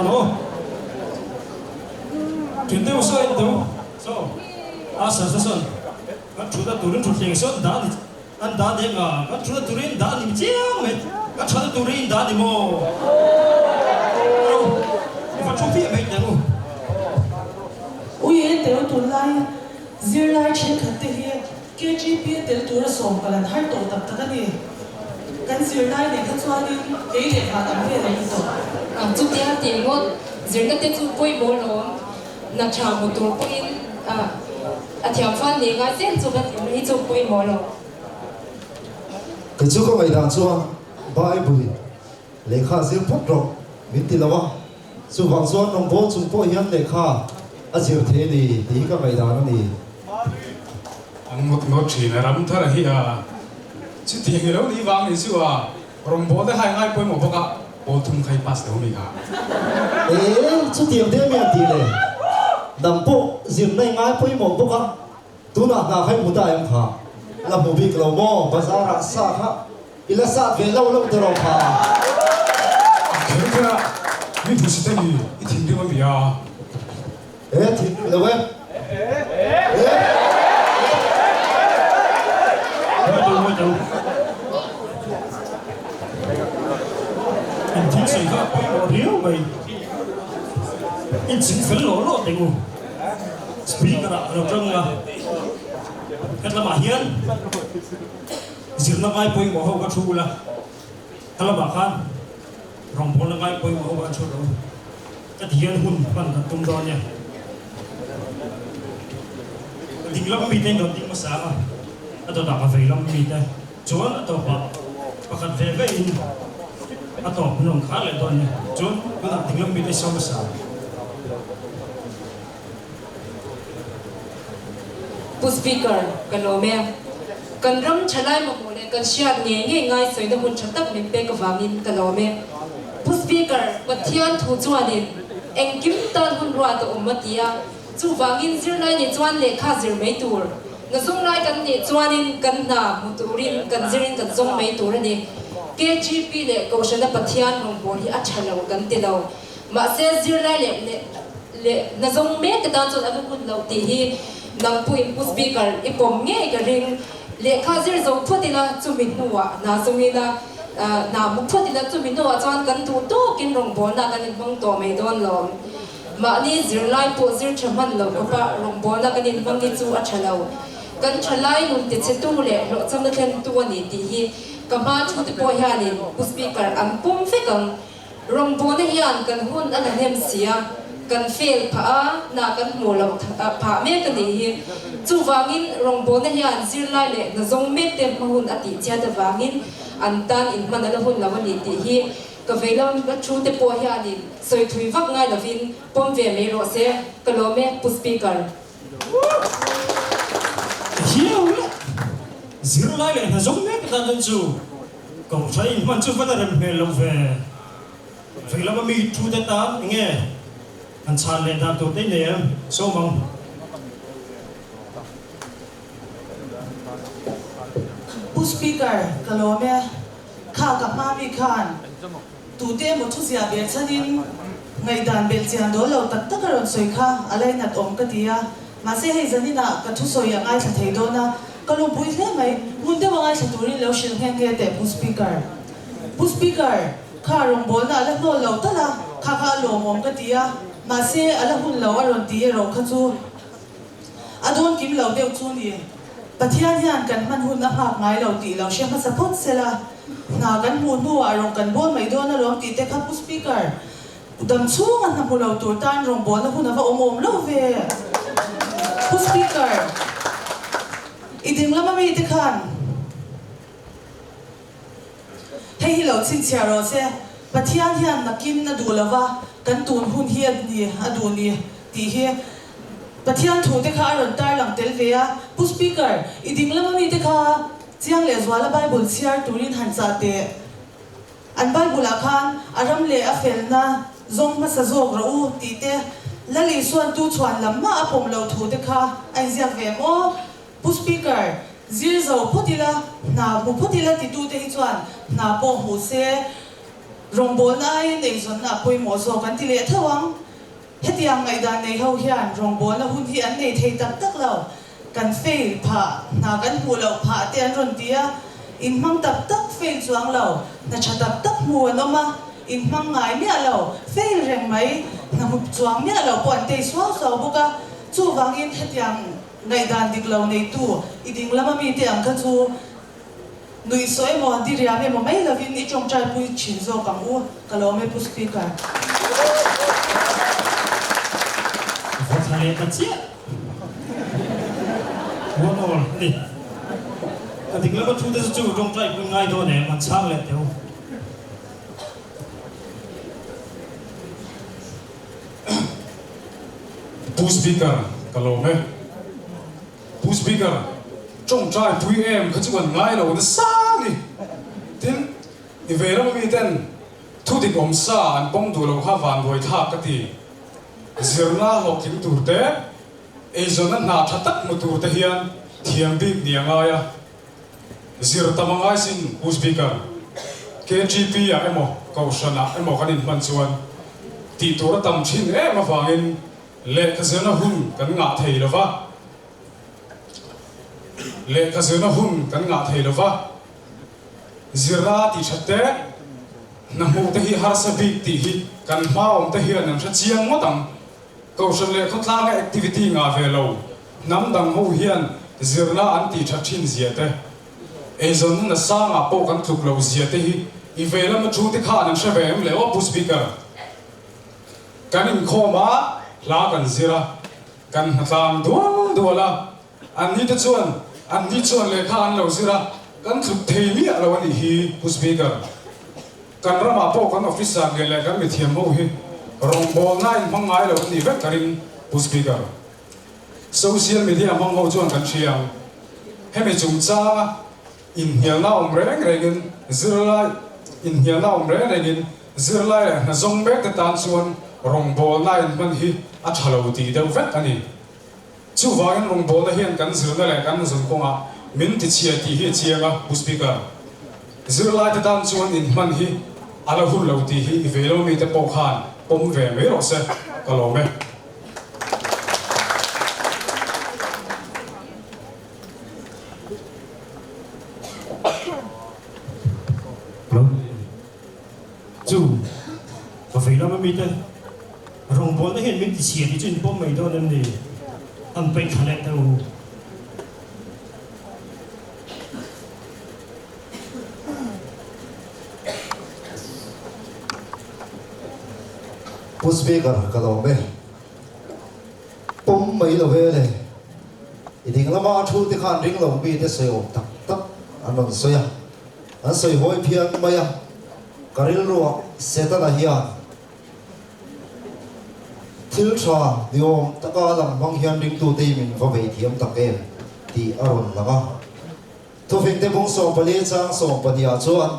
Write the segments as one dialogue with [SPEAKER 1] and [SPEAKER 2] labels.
[SPEAKER 1] ta maw? Ṭhian deuh saw en teu saw a sir te sawn kan ṭhutna turin ṭhutthleng sawn dah a ni an dah deng a, kan ṭhutna turin dah a ni chiang mai, kan ṭhatna turin dah a ni maw? Alo i va ṭhu fiah mai teh u.
[SPEAKER 2] Ui en teu tunlai zirlai ṭhenkhat te hi KGP a tel tura sawm kal an har tawh tak tak a ni. Kan zirlai nen kha chuanin kei leh van ang vel an ni tawh.
[SPEAKER 3] Ang chutia tih ngawt zirna te chu pawimawh lawm na tha hmu tur pawhin a thiam fal nih ngai zel chu kan zirna hi chu pawimawh lo.
[SPEAKER 4] Kei chu ka ngaihdan chuan Bible lehkha zir phawt rawh min ti lo a, chuvang chuan rawngbâwl chung pawh hian lehkha a zir thei a ni tih hi ka ngaihdan a ni.
[SPEAKER 5] An ngawt ngawt thin a, ram thar hi a chutiang i lo nih vang ni chu a rawngbâwl te khai ngai pawimawh bawk a, pawl thum khai pass lo mi kha.
[SPEAKER 4] Ee, chutiang te mi a tih le, nang pawh zirna i ngai pawimawh bawk a, tunah hna kha i hmu ta em kha? La hmu bik lo maw? Bazar ah sa kha I la sat ve lo lo tiraw kha.
[SPEAKER 5] A kher kher a, mi hmusit a ni, i thinrim a mi a.
[SPEAKER 4] E thinrim lo e. E.
[SPEAKER 1] Mawi deuh mawi deuh. In thil sawi kha a pawimawh riau mai. In ching fel lawh lawh teh u. Speaker ah a lo tang a. Hetlamah hian. Zirna ngai pawimawh ho ka thu ula, ka lamah khan rawngbawlna ngai pawimawh ho an chhuat lo. Ka ti hian hun hman kan tum dawn nia. Ka ding lam mite in rawn ding hmasa ang a, a dawtah ka vei lam mite chuan a tawpah pakhat ve ve in a tawp hun rawn khar leh dawn nia. Chuan tunah ding lam mite i sawi hmasa ang.
[SPEAKER 3] Pu Speaker, ka lawm e. Kan ram thalai mamawh leh kan hriat ngei ngei ngai sawina hun tha tak min pek avangin ka lawm e. Pu Speaker, Pathian thu chuanin engkim tan hun ruat a awm a ti a, chuvangin zirlai nih chuan lehkha zir mai tur, na zawng lai kan nih chuanin kan hna hmu turin kan zirin kan zawng mai tur a ni. KGP leh Kohhrana Pathian rawngbâwl hi a tha lo kan ti lo. Mahse, zirlai leh leh leh hna zawng mek te tan chuan a la hun loh tih hi nang pawhin Pu Speaker i pawm ngei ka ring. Lehkha zir zo phawt ila chumi hnuah hna zawng ila, hna hmu phawt ila chumi hnuah chuan kan duh tawkin rawngbawlna kan inhmang tawh mai dawn lo. Mahni zirlai pawh zir tha hman lo khawpa rawngbawlna kan inhmang hi chu a tha lo. Kan thalai nun tichhetu leh hlawhchhamna thlentu a ni tih hi ka hma thu te pawh hianin Pu Speaker an pawm vek ang. Rawngbawlna hian kan hun a la hnem si a, kan fail phah a, hna kan hmuh loh phah mek a nih hi. Chuvangin rawngbawlna hian zirlai leh hna zawng mek te hma hun a tih chiat avangin an tan inhman a la hun lo a ni tih hi ka veilam thu te pawh hianin sawi thui vak ngai lovin pawm ve mai rawh se. Ka lawm e, Pu Speaker.
[SPEAKER 1] Hiau le, zirlai leh hna zawng mek tan chuan chu Kohhran inhman chu van a rem hmel lo ve. Vei lama mi thu te tan enge han chhan leh dan tur te i nei em? Sawm ang.
[SPEAKER 2] Pu Speaker, ka lawm e. Kha ka hma mi khan tute emaw thuziah bel chhanin ngaihdan belh chian dawl lo tak tak a rawn sawi kha a lainat awm ka ti a. Mahse hei zaninah ka thusawi a ngaithla thei dawn a, ka lawmpui hle mai. Hmun deuh a ngaithla turin lo hrilh nghe nghe teh Pu Speaker. Pu Speaker, kha rawngbawlna a la hnawl lo tal a, kha kha a lawmawm ka ti a, mahse a la hun lo a rawn ti erawh kha chu a dawn kim lo deuh chu ni. Pathian hian kan hman hun a nghak ngai lo tih lo hre hmasa phawt sela, hna kan hmuh hnuah rawng kan bawl mai dawn alawm tih te kha Pu Speaker. Dam chhunga hna hmu lo tur tan rawngbawlna hun a va awm awm lo ve. Pu Speaker, i ding lama mite khan hei hi lo chhinchhiah rawh se, Pathian hian nakin a duh lova kan tun hun hi a ni a duh ni tih hi Pathian thu te kha a rawn tarlang tel ve a. Pu Speaker, i ding lama mite kha Chiang leh Zuala Bible chhiar turin han chah teh. An Bible-ah khan a ram leh a felna zawng hmasa zawk rawh u tih te, Lal Isuan tu chhuan lam mah a pawm loh thu te kha a inziak ve em aw? Pu Speaker, zir zo phawt ila, hna hmu phawt ila titute hi chuan hna pawh hmu se. Rawngbawlna aiin eizawnna a pawimawh zawk an ti leh tho ang. Hetiang ngaihdan nei ho hian rawngbawlna hun hi an nei thei tak tak lo. Kan fail phah, hna kan hmuh loh phah te an rawn ti a, inhmang tak tak fail chuang lo, hna tha tak tak hmu an awm a, inhmang ngai miah lo, fail reng mai, hna hmu chuang miah lo pawh an tei suau suau bawk a, chuvangin hetiang ngaihdan dik lo neitu i ding lama mite ang kha chu Nuih sawi emaw, diriam emaw mai lovin i tawngtai pui thin zawk ang u, ka lawm e Pu Speaker.
[SPEAKER 1] Va thla leh ta chiah. One all a ni. Ka ding lama thu te chu tawngtai pui ngai dawn em, an chhang leh teu.
[SPEAKER 5] Pu Speaker, ka lawm e. Pu Speaker, tawngtai pui em kha chu kan ngai lo nasa a ni. Tin, i ve ram ami ten thu dik awm sa an pawm duh lo kha vanduai thlak ka ti. Zirna hlawhtling tur te, eizawnna hna tha tak hmu tur te hian thiam bik ni a ngai a. Zir tam a ngai sin Pu Speaker, KTP ah emaw Kohhran ah emaw kan inhman chuan tih tur a tam thin em avangin Lehkha zirna hun kan ngah thei lo va. Lehkha zirna hun kan ngah thei lo va. Zirna tih that te, hna hmuh te hi harsa bik tih hi kan hma awm te hian an hre chiang ngawt ang. Kohhran leh khawtlanga activity ngah ve lo hnam dang ho hian zirna an tih that thin zia te, eizawnna na sangah pawh kan tluk lo zia te hi i ve lama thu te khan an hre ve em le aw Pu Speaker? Kan inkhawm a, hla kan zir a, kan hnatlang dual dual a, anni te chuan anni chuan lehkha an lo zir a, kan tluk thei miah lo a nih hi Pu Speaker. Kan ramah pawh kan officer nge leh kan mithiam ho hi rawngbawlna in hmang ngai lo an nih vek ka ring Pu Speaker. Social media hmang ho chuan kan hria ang. Hemi chungchanga inhnialna awm reng rengin zirlai inhnialna awm reng rengin Zirlai leh hna zawng mek te tan chuan rawngbawlna inhman hi a tha lo tih deuh vek a ni. Chuvangin rawngbawlna hian kan zirna leh kan zun kawngah min tichhia tih hi a chiang a, Pu Speaker. Zirlai te tan chuan inhman hi a la hun lo tih hi i ve lo mite pawh khan pawm ve mai rawh se, ka lawm e.
[SPEAKER 1] Chu ka vei lama mite rawngbawlna hian min tichhia tih chu in pawm mai dawn em ni? An peih thla leh teh u.
[SPEAKER 4] Pu Speaker, ka lawm e. Pawm mai lo ve le. I ding lama thu te khan ring lo mite sawi awm tak tak an rawn sawi a. An sawi hawi phian mai a, ka rilruah Setana hian thil tha ni awm taka lang hmang hian ringtute hi min va vei thiam tak em tih a rawn lang a. Thufingte bung 14 chang 12 ah chuan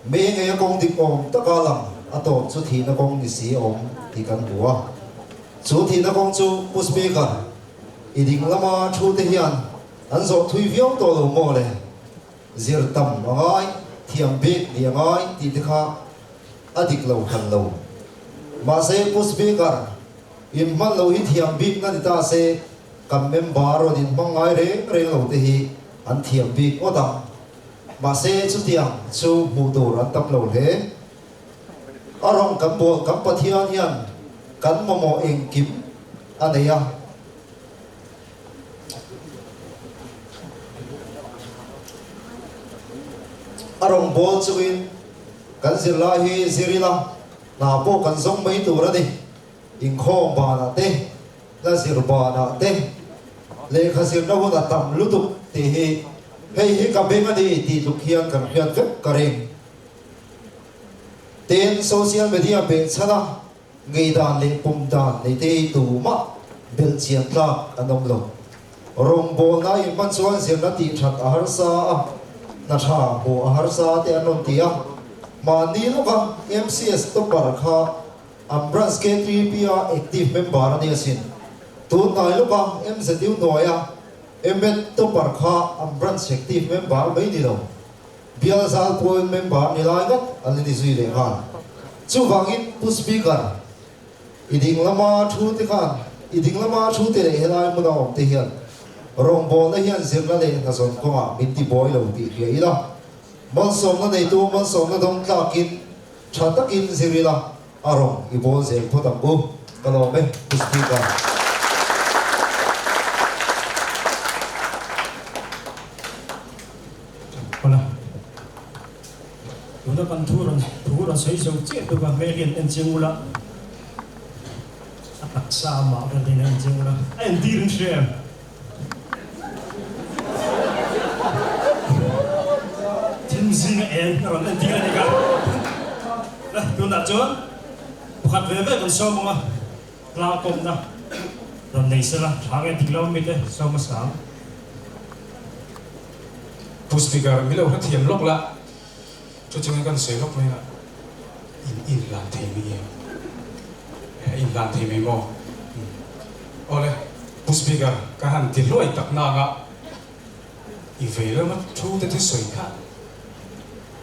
[SPEAKER 4] mi ngei a kawng dik awm taka lang a tawp chu thihna kawng ni si awm tih kan hmu a. Chu thihna kawng chu Pu Speaker, i ding lama thute hian an zawh thui viau tawh lo maw le? Zir tam a ngai, thiam bik ni a ngai tih te kha a dik lo hran lo. Mahse Pu Speaker, in hman lo hi thiam bik na ni ta se, kan member rawn in hmang ngai reng reng lo te hi an thiam bik ngawt ang. Mahse chutiang chu hmuh tur an tam lo hle. A rawng kan bawl kan Pathian hian kan mamawh engkim a nei a. A rawngbâwl chungin kan zirlai hi zir ila, hna pawh kan zawng mai tur a ni. Inkhawm banah te, hla zir banah te, lehkha zirna hun a tam lutuk tih hi hei hi ka beng a ni tih tluk hian kan hriat vek ka ring. Tin, social media behchhana Ngeidan leh pum dan nei te hi tumah belh chian tlak an awm lo. Rawngbawlna inhman chuan zirna tih that a harsa a, hna tha hmuh a harsa te an rawn ti a. Mahni lawka MCS topper kha an branch KTP-a active member a ni asin. Tunhnai lawka MZU hnuaia MEd topper kha an branch active member mai ni lo. Bial zal pawl member ni lai ngat an la ni zui leh nghal. Chuvangin Pu Speaker, i ding lama thu te khan, i ding lama thu te leh helai hmuna awm te hian rawngbawlna hian zirna leh hnazawn kawngah min ti buai lo tih hria ila, malsawmna neitu malsawmna dawng tlakin tha takin zir ila a rawng i bawl zel phawt ang u. Ka lawm e, Pu Speaker.
[SPEAKER 1] Awla. Tuna kan thu rawn thu rawn sawi zo chiah tuk a, hmel hian en chiang ula, a taksa amah vel te hian en chiang ula, a entir in hria em? Thim zinga eng a rawn entir a ni kha. La, tunah chuan pakhat ve ve kan sawm ang a, tlang kawmna rawn nei sela, tha nge dik lo mite sawm a sang.
[SPEAKER 5] Pu Speaker, mi lo hrethiam lawk la, chu chungin kan sawi lawk mai a, in inhlan thei mai em? Eh, inhlan thei mai maw? Awle, Pu Speaker, ka han ti hluai tak nang a, i vei lama thu te thusawi kha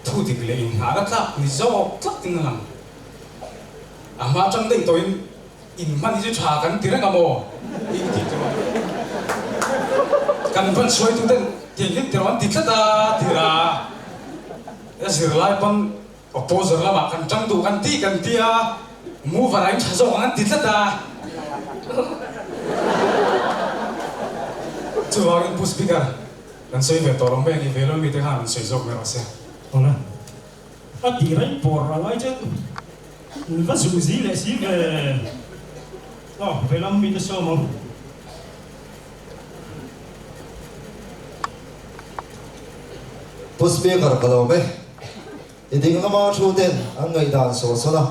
[SPEAKER 5] thu dik leh inhlan a tlak ni zawk tlatin a lang. A hma atang daih tawhin In hman hi chu tha kan ti reng a maw? In ti tawh a. Kan van hruaitu ten tiang hian tiraw an ti tlat a tira a zirlai pawn opposer lamah kan tang duh kan ti kan ti a, mover ah in tha zawk ang an ti tlat a. Chuvangin Pu Speaker, kan sawi ve tawh lo mai a ni ve lo mite khan an sawi zawk mai rawh se.
[SPEAKER 1] Awle. A ti rei pawr a ngai chen. Va zuh zi leh si ve. Aw, ve lam mite sawm ang.
[SPEAKER 4] Pu Speaker ka lawm e. I ding lama thu ten an ngaihdan sawl sawl a,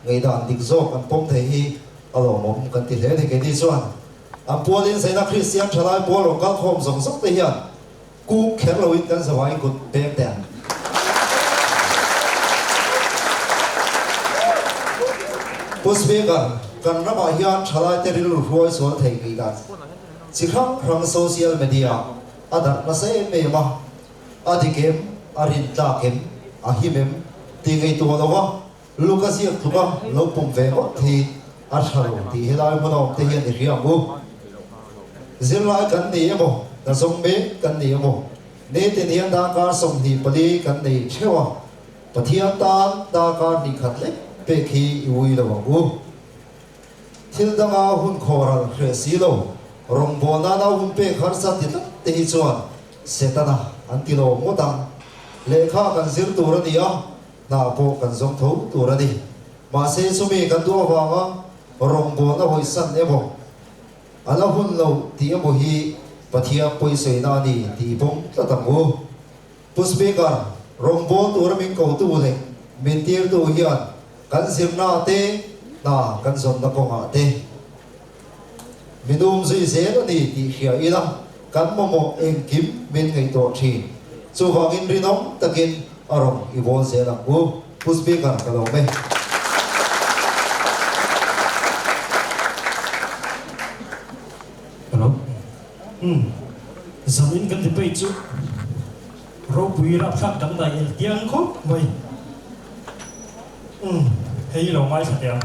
[SPEAKER 4] ngaihdan dik zawk an pawm thei hi a lawmawm kan ti hle ni keini chuan. An pualin Zaina Kristian thalai pawl rawn kal khawm zawng zawng te hian Kuk kher loin kan zavai kut pek teh ang. Pu Speaker, kan ramah hian thalaite rilru hruai sual thei ngei dan chi hrang hrang social media a darh nasa em em a, a dik em, a rin tlak em, a him em tih ngaihtuah lova luk a ziak tluk a lo pum ve ngawt hi a tha lo tih helai hmun a awm te hian i hria ang u. Zirlai kan ni emaw, hna zawng mek kan ni emaw, nitin hian darkar 24 kan nei theuh a, Pathian tan darkar hnih khat lek pek hi i ui lo ang u. Thil danga hun khawhral hreh si lo, rawngbâwl nana hun pek harsa ti tlat te hi chuan Setana an ti lo ngawt ang. Lehkha kan zir tur a ni a, hna pawh kan zawng tho tur a ni. Mahse chumi kan duh avanga rawngbâwlna hawisan emaw, A la hun lo tih emaw hi Pathian pawisawiina a ni tih i pawm tlat ang u. Pu Speaker, rawngbâwl tura min kotu leh min tirtu hian kan zirna te, hna kan zawnna kawngah te min um zui zel a ni tih hria ila kan mamawh engkim min ngaihtuah thin. Chuvangin rinawm takin a rawn i bawl zel ang u. Pu Speaker, ka lawm e.
[SPEAKER 1] Hello. Umm. Zanin kan debate chu ropui rapthlak dangdai el tiang khawp mai. Umm. Hei lo ngaithla teh ang.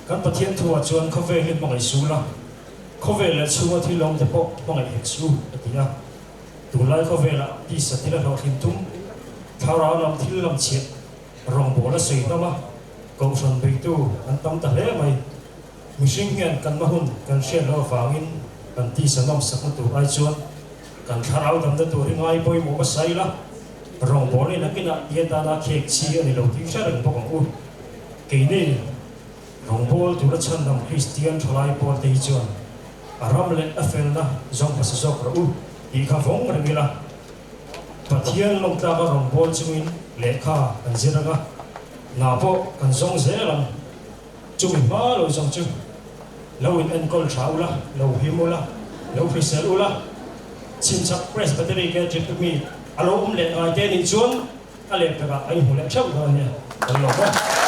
[SPEAKER 1] Kan Pathian thuah chuan khawvel hi hmangaih sul a, khawvel leh chhunga thil awm te pawh hmangaih hek su a ti a. Tunlai khawvelah tisa thil a hlawhtlin tum, thlarau lam thil lam chhiah rawngbâwl a sawi hnawm a, kohhran beitu an tam ta hle mai. Mihring hian kan hma hun kan hriat loh avangin kan tisa nawmsakna tur ai chuan kan thlarau damna tur hi ngai pawimawh hmasa ila, rawngbâwl in a kinah tian tana khek chi a ni lo tih hre reng bawk ang u. Keini rawngbâwl tura chhandam Kristian thalai pawlte hi chuan A ram leh a felna zawng hmasa zawk rawh u tih kha vawng reng ila, Pathian lawmtlaka rawngbâwl chungin lehkha kan zir ang a, hna pawh kan zawng zel ang. Chumi hma lo zawng chu lo in enkawl tha ula, lo him ula, lo hrisel ula, chhimchhak Presbytery ke trip mi a lo awm leh ngai te nih chuan a lehpekah a inhmu leh theuh dawn nia, kan lawm e.